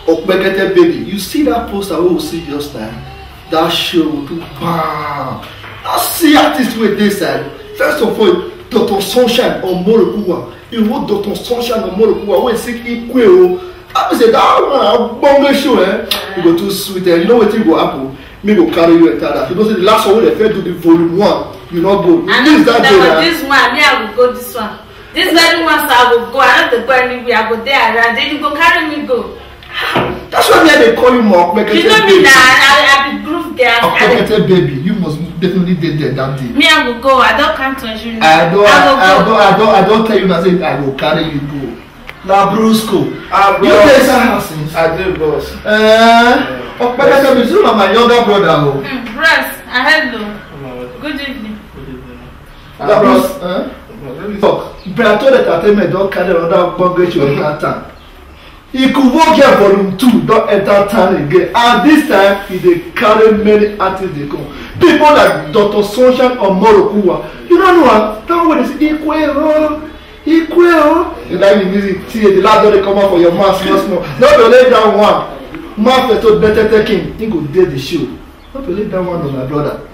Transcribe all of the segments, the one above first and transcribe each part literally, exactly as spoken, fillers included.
Opekete baby, you see that poster we will see just now? That show will do bam. I see artist wey dey side. First of all, Doctor Sunshine Omorokuwa. You know Doctor Sunshine Omorokuwa wey sing Ikwe o. I be say that one a bongo show, eh? You go too sweet, eh? You know wetin go happen? Me go carry you enter that. You know say the last one wey dem first do the volume one, you no go. You I know miss that that day one. Now. This one, me I go go this one. This very one, so I go go. I no dey go anywhere. I go dey around. Then you go carry me go. That's why me I dey call you more. You know me now. I, I be groove girl. I dey Opekete baby, you must definitely dey there that day. Me I go go. I don count on you. I don, I go I go. Don, I don, I don tell you now say I go carry you go. Na Brusco. Ah, you dey inside house since? I dey, boss. Eh, Opekete baby, you na my younger brother o. Mm, bros, ah, hello. Good evening. Good evening. Ah, bros, eh? Talk. Brato Entertainment don carry another gbonge show enter town. Ikuwo Girl Volume two don enter town again, and this time e dey carry many artists dey come. People like Doctor Sunshine Omorokuwa. You no know am? That one wey dey say, "Ikwe o, Ikwe o." You like the music, see, the laugh don dey come out for your mouth small small. No be only that one. Mafeto Betete King, he go dey the show. No be only that one, o, my brother.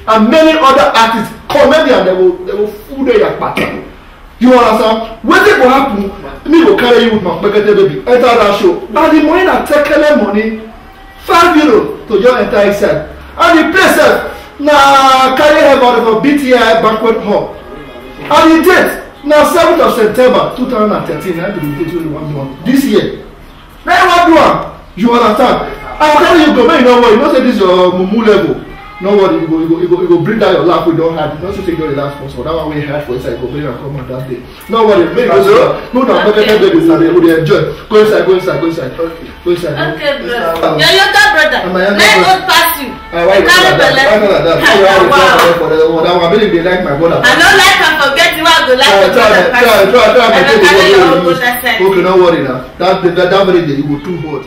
And many other artists, comedian, they will, they will full their yakpata. You understand? Wetin go happen? Me go carry you with my Opekete baby, enter that show. And the money na tekele money, five euro to just enter inside. And the place sef na carry head for B T I banquet hall. And the date na seventh of September two thousand and thirteen. Na be the date wey we wan do am this year. Na you wan do am. You understand? I go carry you go, make you no worry. You know say this your mumu level. No worry, you go, you go, you go, you go bring down your laugh wey don hide. You know say you don dey laugh for so that one wey hide for inside, you go bring am come out that day. No worry, make you go. No, no, make everybody dey, we dey enjoy. Go inside, go inside, go inside. Okay. Go inside. Okay, bro. Your younger brother. Na my younger brother. Na him old pass you. Ah, why you do like that? Why you do like that? Why you always go for that one? That one, make you dey like my brother. I no like am, forget you, I go like your brother pass you. Try, try, try, try, try, make you dey worry. Okay, no worry now. That, that, that very day, you go too hot.